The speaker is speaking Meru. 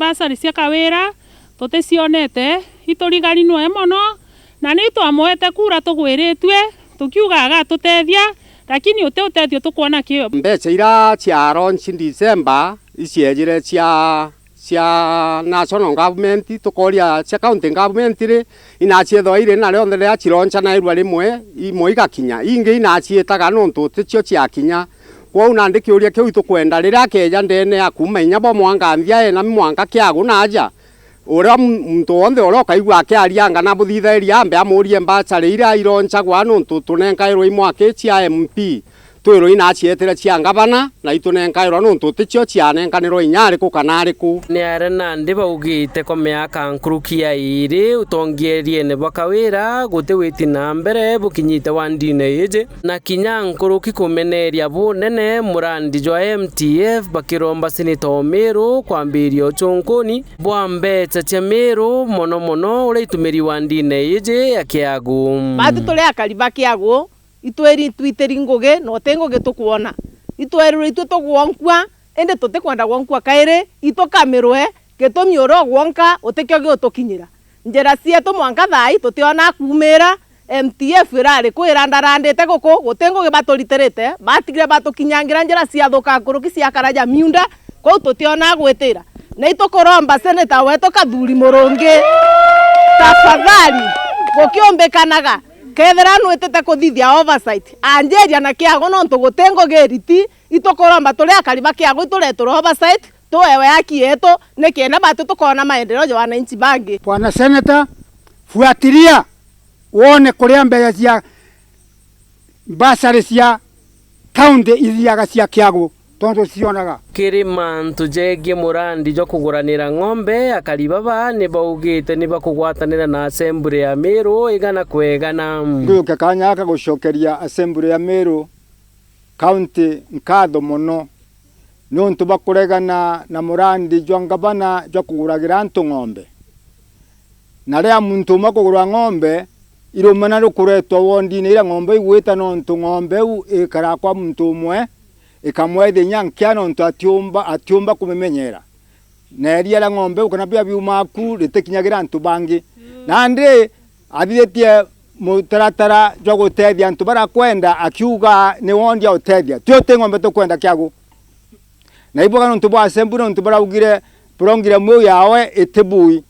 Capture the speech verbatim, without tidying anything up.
Bursary cia Kawira tuticionete, iturigari nwe mono, na ni twamwete kura tugwiritue, tukiuga agatutethia, lakini uti utethio tukwona kio. Mbeca ira cia launch December, iciejire cia cia national government, tukoria cia county government ri, inaciethwa iri na rionthe riria cironchanairua rimwe, imwe igakinya, ingi inaciitaga nontu ticio ciakinya. Kwou nandi kiuria kiu itukwenda, riria akeja ndene ya kuuma inya bo mwanka nthia ena mwanka kiagu na aja, uria mu-, muntu wonthe uria ukaigua akiaria ngana buthithairia ambe amurie mbacha riria ironchagwa nontu tunenkairwe imwaki cia M P. Twirwe inacietire cia ngavana, na itunenkairwa nontu ticio cianenkanirwe inya ariku kana ariku. Ni aria nandi baugite kwa miaka nkuruki ya iiri utongeriene bwa Kawira guti witi na mbere bukinyite wandine iji, na kinya nkuruki kumeneria bunene murandi jwa M T F, bakiromba seneta o Meru kwambiria uchunkuni bwa mbecha cia Meru, mono mono uria itumiri wandine iji ya Kiagu. Batu turi akari ba Kiagu, itwiri itwitiri ngugi, na uti ngugi tukwona. Itwerirwe itwi tugwonkua, indi tutikwenda gwonkua kairi, itukamirwe, gitumi uria ugwonka utikio giutukinyira. Njira cietu mwanka thaai tutiona kuumira, M T F irari ku irandarandite guku, guti ngugi baturitirite, batigire batukinyangira njira ciathuka nkuruki ciakara ja miunda, kwou tutiona gwitira. Na itukuromba seneta wetu Kathuri Murungi, tafadhali, gukiumbikanaga, kethira nwitite kuthithia oversight, anjiria na Kiagu nontu guti ngugi iriti, itukuromba turi akari ba Kiagu itureterwe oversight, tuewe haki yetu, nikenda batu tukona maendeleo ja wananchi bangi. Bwana Senator, fuatilia wone kuria mbeca cia bursary cia county ithiaga cia Kiagu, tontu cionaga. Kiri mantu jegie murandi jwa kuguranira ng'ombe, akari baba ni baugite ni bakugwatanira na Assembly ya Meru igana kwa igana. Ngujukia kanya gaka gucokeria Assembly ya Meru County nkatho mono niuntu bwa kuregana na murandi jwa ngavana jwa kuguragira antu ng'ombe. Na riria muntu umwe akugura ng'ombe, irumana rukuretwa wondine iria ng'ombe igwita, nontu ng'ombe iu ikara kwa muntu umwe, ikamwethia inya nkia, nontu atiumba, atiumba kumimenyera. Na iria ria ng'ombe iu kana biria biumaa ku ritikinyagira antu bangi. Nandi athithitie mutaratara jwa gutethia antu baria akwenda, akiuga ni wondi autethia. Tio ti ng'ombe tukwenda Kiagu. Na ibwaga nontu bwa Assembly, nontu baraugire program iu yawe itibui.